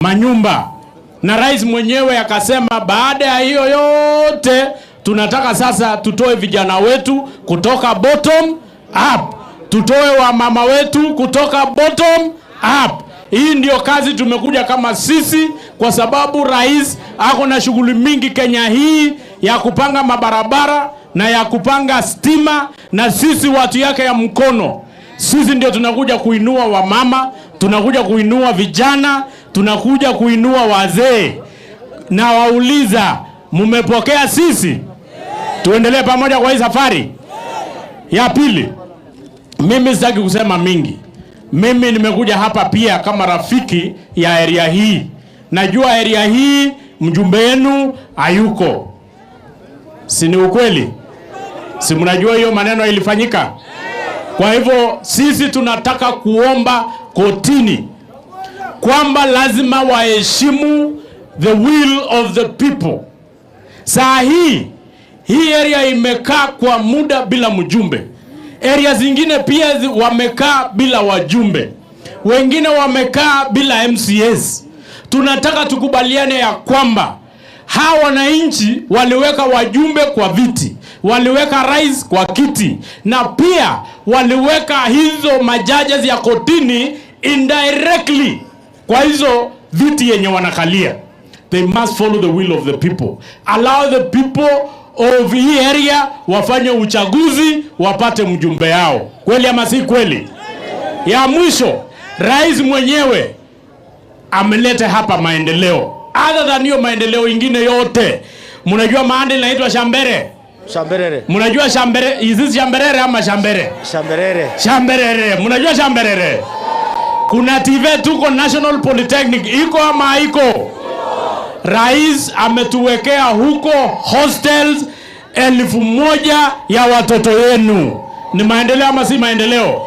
Manyumba, na rais mwenyewe akasema baada ya hiyo yote tunataka sasa tutoe vijana wetu kutoka bottom up, tutoe wamama wetu kutoka bottom up. Hii ndio kazi tumekuja kama sisi, kwa sababu rais ako na shughuli mingi Kenya hii ya kupanga mabarabara na ya kupanga stima, na sisi watu yake ya mkono, sisi ndio tunakuja kuinua wamama, tunakuja kuinua vijana, tunakuja kuinua wazee. Na wauliza, mmepokea sisi? Tuendelee pamoja kwa hii safari. Ya pili, mimi sitaki kusema mingi. Mimi nimekuja hapa pia kama rafiki ya area hii. Najua area hii mjumbe wenu hayuko, si ni ukweli? Si mnajua hiyo maneno ilifanyika? Kwa hivyo sisi tunataka kuomba kotini kwamba lazima waheshimu the will of the people. Saa hii hii area imekaa kwa muda bila mjumbe. Area zingine pia wamekaa bila wajumbe, wengine wamekaa bila MCAs. Tunataka tukubaliane ya kwamba hawa wananchi waliweka wajumbe kwa viti, waliweka rais kwa kiti, na pia waliweka hizo majudges ya kotini indirectly kwa hizo viti yenye wanakalia. They must follow the will of the people. Allow the people of hii area wafanye uchaguzi, wapate mjumbe yao. Kweli ama si kweli? Ya mwisho, rais mwenyewe ameleta hapa maendeleo. Other than hiyo maendeleo ingine yote, mnajua mahali inaitwa Shambere? Shamberere. Mnajua Shambere? Is this Shamberere ama Shambere? Shamberere. Shamberere. Mnajua Shamberere? Kuna TVET tuko National Polytechnic, iko ama haiko? Rais ametuwekea huko hostels 1,000 ya watoto wenu. Ni maendeleo ama si maendeleo?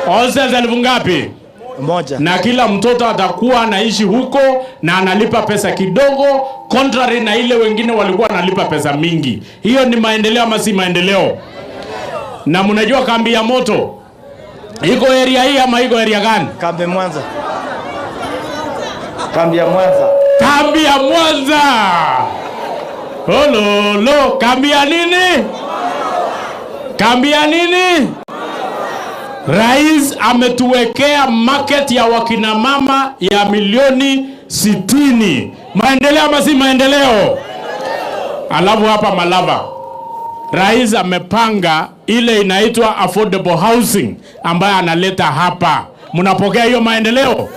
Hostels elfu ngapi? Moja. Na kila mtoto atakuwa anaishi huko na analipa pesa kidogo, contrary na ile wengine walikuwa wanalipa pesa mingi. Hiyo ni maendeleo ama si maendeleo? Na mnajua kambi ya moto iko area hii ama iko area gani? Kambi Mwanza. Kambi ya Mwanza. Kambi ya Mwanza. Ololo, kambi ya nini? Kambi ya nini? Rais ametuwekea market ya wakina mama ya milioni 60. Maendeleo ama si maendeleo? Alafu hapa Malava, rais amepanga ile inaitwa affordable housing ambayo analeta hapa. Mnapokea hiyo maendeleo?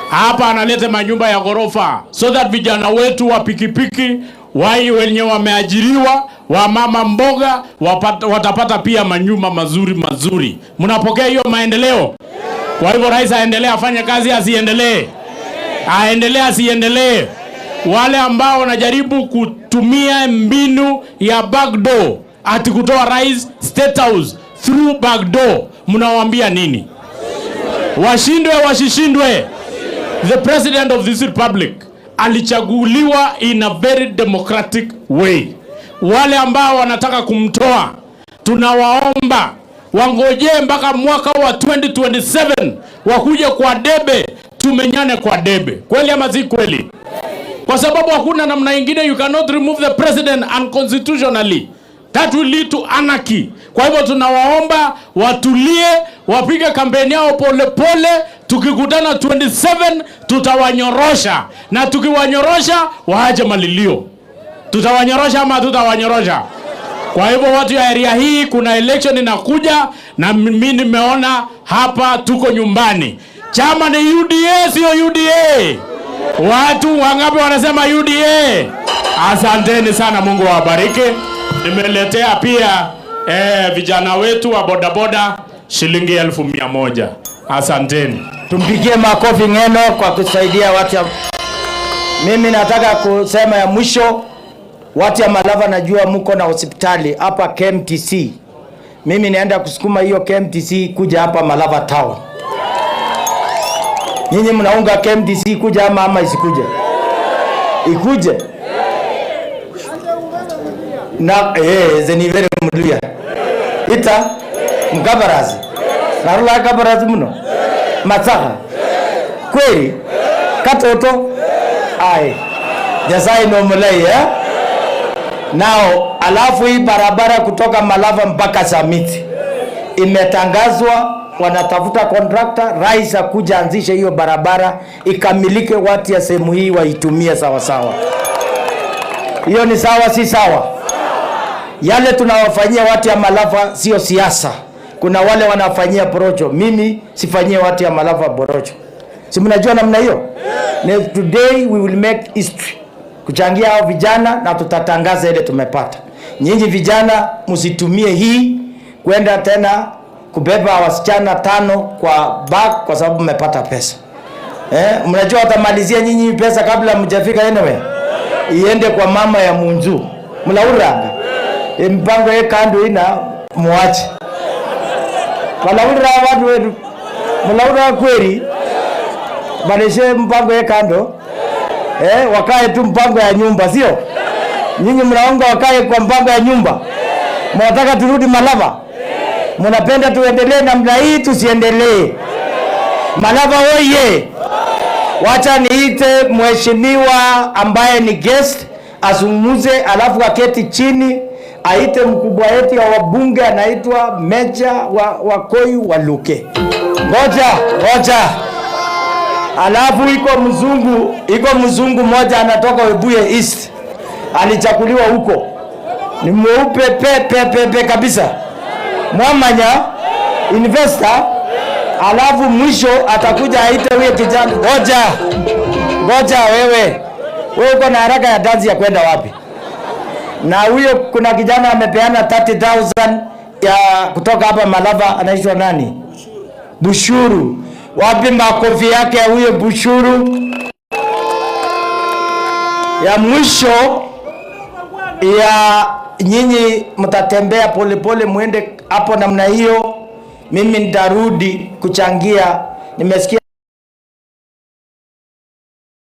Hapa analeta manyumba ya ghorofa so that vijana wetu wa pikipiki wai wenye wameajiriwa, wa mama mboga watapata pia manyumba mazuri mazuri. Mnapokea hiyo maendeleo? Kwa hivyo rais aendelee afanye kazi, asiendelee? Aendelee, asiendelee? Wale ambao wanajaribu kutumia mbinu ya backdoor, ati kutoa rais State House through backdoor, mnawaambia nini? Washindwe wasishindwe? The president of this republic alichaguliwa in a very democratic way. Wale ambao wanataka kumtoa, tunawaomba wangojee mpaka mwaka wa 2027 wakuje kwa debe, tumenyane kwa debe. Kweli ama si kweli? Kwa sababu hakuna namna ingine, you cannot remove the president unconstitutionally. That will lead to anarchy. Kwa hivyo tunawaomba watulie, wapige kampeni yao polepole. Tukikutana 27 tutawanyorosha, na tukiwanyorosha waache malilio. Tutawanyorosha ama tutawanyorosha? Kwa hivyo watu ya area hii, kuna election inakuja, na mimi nimeona hapa tuko nyumbani. Chama ni UDA, sio UDA? Watu wangapi wanasema UDA? Asanteni sana, Mungu awabariki. Nimeletea pia vijana wetu wa bodaboda shilingi 100,000. Asanteni. Tumpigie makofi Ng'eno kwa kusaidia watu ya. Mimi nataka kusema ya mwisho, watu ya Malava, najua mko na hospitali hapa KMTC. Mimi naenda kusukuma hiyo KMTC kuja hapa Malava town. Nyinyi mnaunga KMTC kuja ama isikuje? Ikuje? Na zenivere mluya ita mkabarasi narula kabarasi muno matsaka kweli. Katoto ai Nyasaye no mulai eh? Nao alafu hii barabara kutoka Malava mpaka Samiti imetangazwa, wanatafuta contractor, rais akuja anzishe hiyo barabara ikamilike, watu ya sehemu hii waitumie sawa sawa. Hiyo ni sawa, si sawa? Yale tunawafanyia watu ya Malava sio siasa. Kuna wale wanafanyia porojo, mimi sifanyie watu ya Malava porojo. Si mnajua namna hiyo? Yeah. Today we will make history kuchangia hao vijana na tutatangaza ile tumepata. Nyinyi vijana msitumie hii kwenda tena kubeba wasichana 5 kwa bag kwa sababu mmepata pesa. Mnajua watamalizia nyinyi pesa kabla mjafika anyway. Iende kwa mama ya munzu. Mlauranga. Mpango ye kando ina muache. Walaura watu wetu. Mlaura kweli. Baleshe mpango ye kando. Wakae tu mpango ya nyumba, sio? Nyinyi mnaonga wakae kwa mpango ya nyumba. Mnataka turudi Malava? Mnapenda tuendelee namna hii, tusiendelee? Malava oye! Wacha niite mheshimiwa ambaye ni guest azungumze, alafu aketi chini aite mkubwa wetu wa wabunge anaitwa Meja wa Koi Waluke. Ngoja, ngoja. Alafu iko mzungu mmoja anatoka Webuye East. Alichaguliwa huko. Ni mweupe pe pe pe pe kabisa. Mwamanya investor. Alafu mwisho atakuja aite huyo kijana. Ngoja. Ngoja wewe. Wewe uko na haraka ya dansi ya kwenda wapi? Na huyo kuna kijana amepeana 30,000 ya kutoka hapa Malava, anaitwa nani? Bushuru. Wapi makofi yake ya huyo Bushuru? Ya mwisho ya nyinyi mtatembea polepole muende hapo namna hiyo. Mimi nitarudi kuchangia. Nimesikia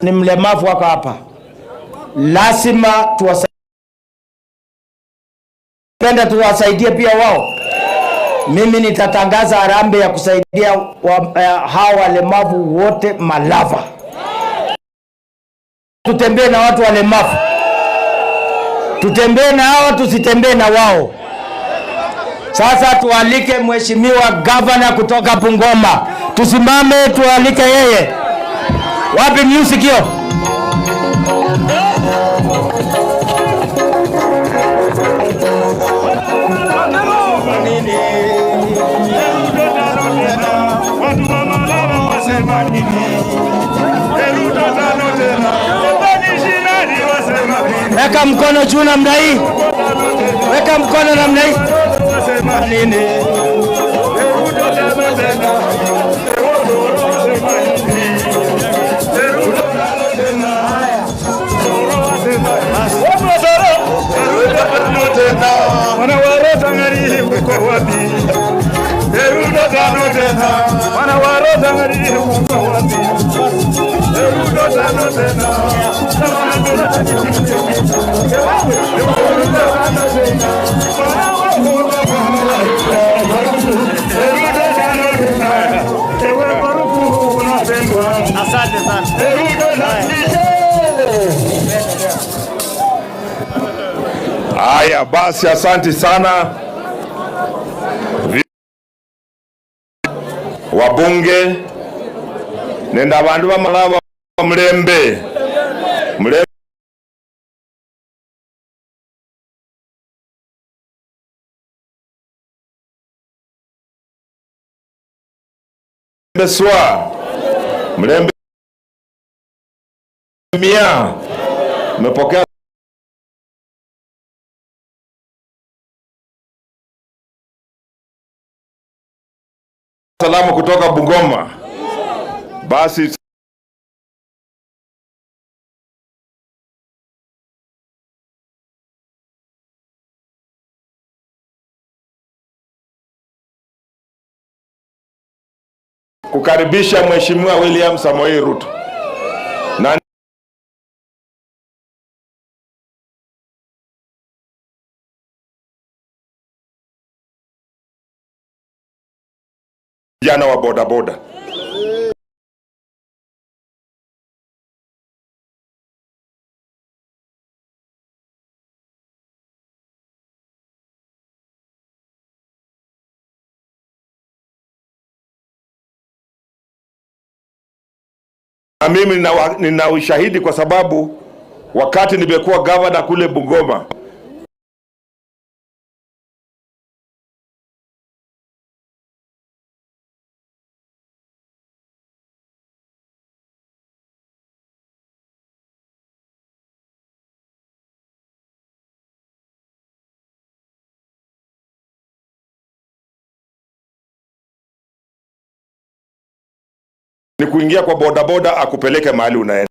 ni mlemavu wako hapa. Lazima tuwasaidie pia wao. Mimi nitatangaza harambee ya kusaidia hawa walemavu wote Malava. Tutembee na watu walemavu. Tutembee na hawa, tusitembee na wao. Sasa tualike mheshimiwa governor kutoka Bungoma. Tusimame tualike yeye. Wapi music hiyo? Weka mkono juu namna hii. Weka mkono namna hii. Asante sana. Haya basi, asante sana wabunge nenda bandu ba Malava mulembe mulembe swa mulembe mia mepokea salamu kutoka Bungoma. Basi kukaribisha Mheshimiwa William Samoei Ruto na vijana wa bodaboda. Na mimi nina ushahidi kwa sababu wakati nimekuwa governor kule Bungoma, ni kuingia kwa bodaboda akupeleke mahali unaenda.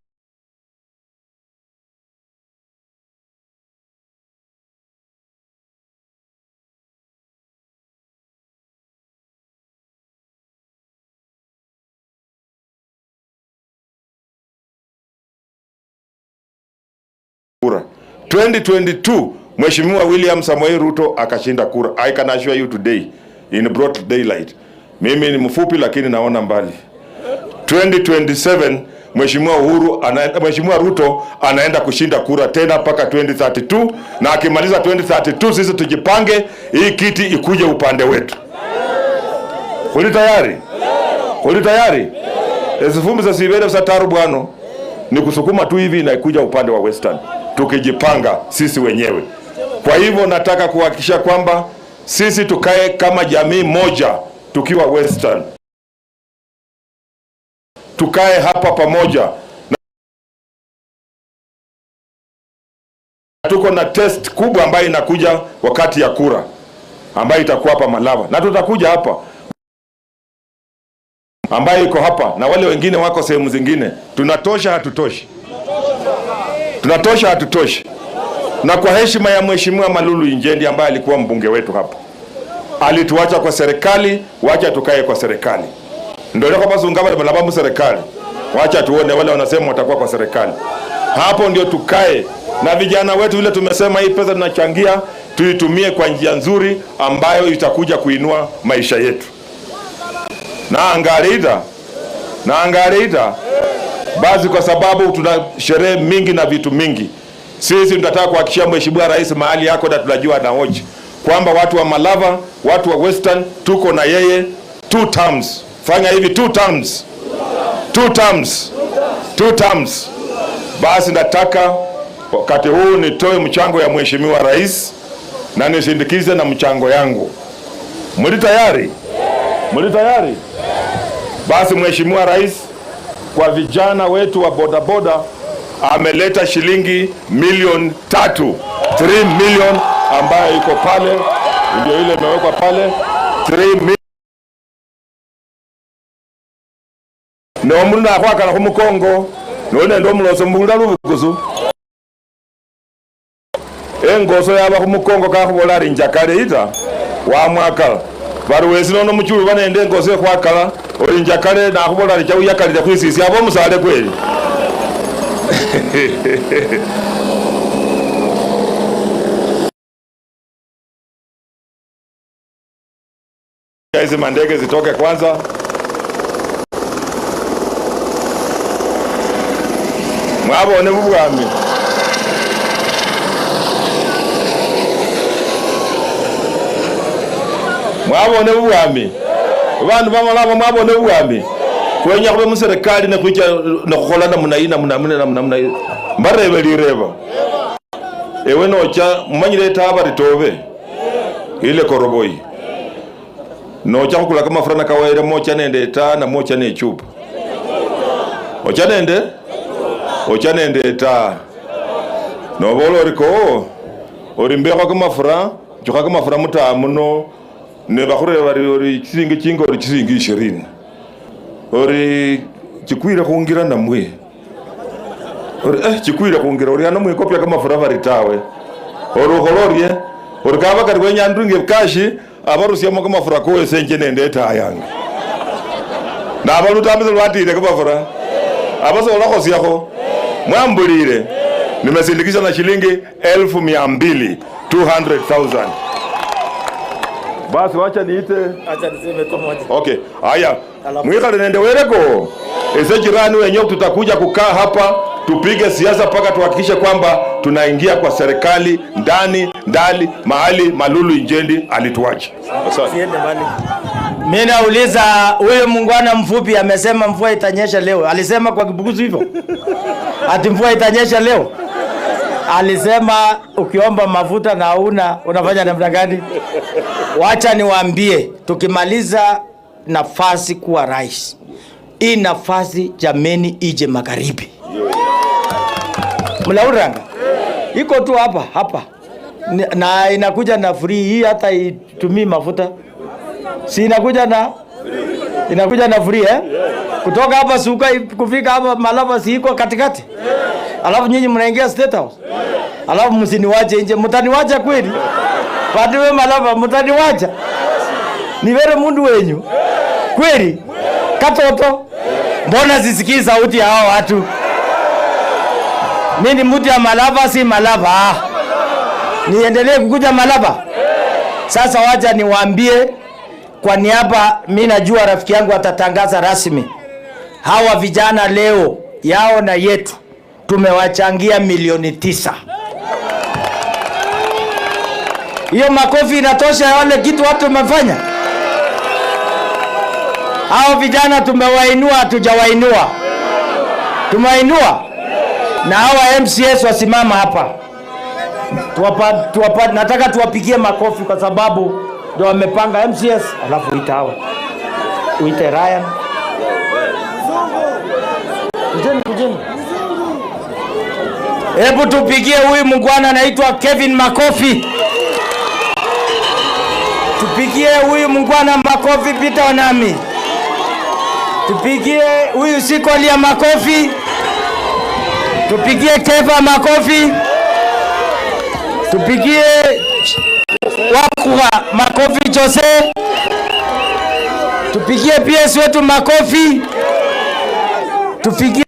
Kura. 2022 Mheshimiwa William Samoei Ruto akashinda kura. I can assure you today in broad daylight. Mimi ni mfupi lakini naona mbali. 2027 Mheshimiwa Uhuru anaenda, Mheshimiwa Ruto anaenda kushinda kura tena mpaka 2032, na akimaliza 2032 sisi tujipange hii kiti ikuje upande wetu. Kuli tayari? Kuli tayari? Esifumbi za sibere za taru bwano ni kusukuma tu hivi na ikuja upande wa Western, tukijipanga sisi wenyewe. Kwa hivyo nataka kuhakikisha kwamba sisi tukae kama jamii moja tukiwa Western, tukae hapa pamoja. Na tuko na test kubwa ambayo inakuja wakati ya kura ambayo itakuwa hapa Malava, na tutakuja hapa ambayo iko hapa na wale wengine wako sehemu zingine. Tunatosha, hatutoshi? Tunatosha, hatutoshi? Na kwa heshima ya Mheshimiwa Malulu Injendi ambaye alikuwa mbunge wetu hapa, alituacha kwa serikali, wacha tukae kwa serikali. Ndio leo kwa zungaba malabamu serikali, wacha tuone wale wanasema watakuwa kwa serikali. Hapo ndio tukae na vijana wetu, vile tumesema hii pesa tunachangia tuitumie kwa njia nzuri ambayo itakuja kuinua maisha yetu. Na angalia, na angalia basi, kwa sababu tuna sherehe mingi na vitu mingi, sisi tunataka kuhakikishia Mheshimiwa Rais mahali yako, na tunajua na hoji kwamba watu wa Malava, watu wa Western tuko na yeye 2 terms. Fanya hivi 2 terms. 2 terms. 2 terms. Basi nataka wakati huu nitoe mchango ya Mheshimiwa Rais na nisindikize na mchango yangu. Mli tayari? Mli tayari? Basi Mheshimiwa Rais kwa vijana wetu wa bodaboda ameleta shilingi milioni 3, 3 million ambayo iko pale, ndio ile imewekwa pale 3 million. No mundu nakhwakala khumukongo none ndo muloso mbulira lubukusu engoso yaba khumukongo kakhubola ari njakale ita wamwakala bari wesi nono muchulu banende engoso ekhwakala ori njakale nakhubola ari chauyakalile khwisisi aba omusale kweli. Hizi mandege zitoke kwanza. Mwabone bubwami. Mwabone bubwami. Bandu bamalaba mwabone bubwami. Kwenya khube muserikali nekhuicha nekhukhola namna hii namna namna namna. Mbarebe lireba. Ewe nocha mumanyire taba ritobe. Ile koroboi. Nocha khukula kamafura na kawaida mocha nende taa na mocha ne chupa. Ocha nende? Ocha nende taa. Nobola oriko orimbekho kamafura, chukha kamafura mutaa muno ne bakhureba bari ori chisingi chinga ori chisingi 20. Ori chikwire khungira namwe. Ori chikwire khungira ori ano mwikopya kamafura bari tawe. Ori ukhola orie ori kaba kari wenya ndunge kashi abarusiamo kamafura kowesenje nende etaa yange. Na abalutambisa lwatile kamafura. Abasobola khosiakho. Mwambulire nimesindikisha na shilingi 200,000, 200,000. Basi wacha niite. Acha niseme tu moja. Okay. Haya. Mwikhale nende wereko. Ese jirani wenyewe tutakuja kukaa hapa tupige siasa mpaka tuhakikishe kwamba tunaingia kwa serikali ndani ndali mahali Malulu Injendi alituacha. Asante. Siende mbali. Mimi nauliza huyu muungwana mfupi amesema mvua itanyesha leo. Alisema kwa Kibukusu hivyo? Ati mvua itanyesha leo? Alisema ukiomba mafuta na una unafanya namna gani? Wacha niwaambie, tukimaliza nafasi kuwa rais, hii nafasi jameni ije magharibi. Mlauranga iko tu hapa hapa na inakuja na free hii, hata itumii mafuta, si inakuja na free, eh? Kutoka hapa Suka kufika hapa Malava, si iko katikati? Alafu nyinyi mnaingia State House, alafu msiniwache nje. Mtaniwacha kweli? Padiwe Malava, mtaniwacha? Ni vere mundu wenyu kweli? Katoto, mbona sisikii sauti ya hao watu? Mimi ni mtu ya Malava, si Malava. Niendelee kukuja Malava? Sasa wacha niwaambie kwa niaba, mi najua rafiki yangu atatangaza rasmi. Hawa vijana leo yao na yetu tumewachangia 9 milioni. Hiyo makofi inatosha ya wale kitu watu wamefanya. Hao vijana tumewainua, hatujawainua? Tumewainua. Na hawa MCAs wasimama hapa. Nataka tuwapigie makofi kwa sababu ndio wamepanga MCAs, alafu uite hawa. Uite Ryan. Kujeni, kujeni. Hebu tupigie huyu mungwana anaitwa Kevin makofi. Tupigie huyu mungwana makofi, Peter Wanami. Tupigie huyu Sikolia makofi. Tupigie Kefa makofi. Tupigie Wakwa makofi Jose. Tupigie PS wetu makofi. Tupigie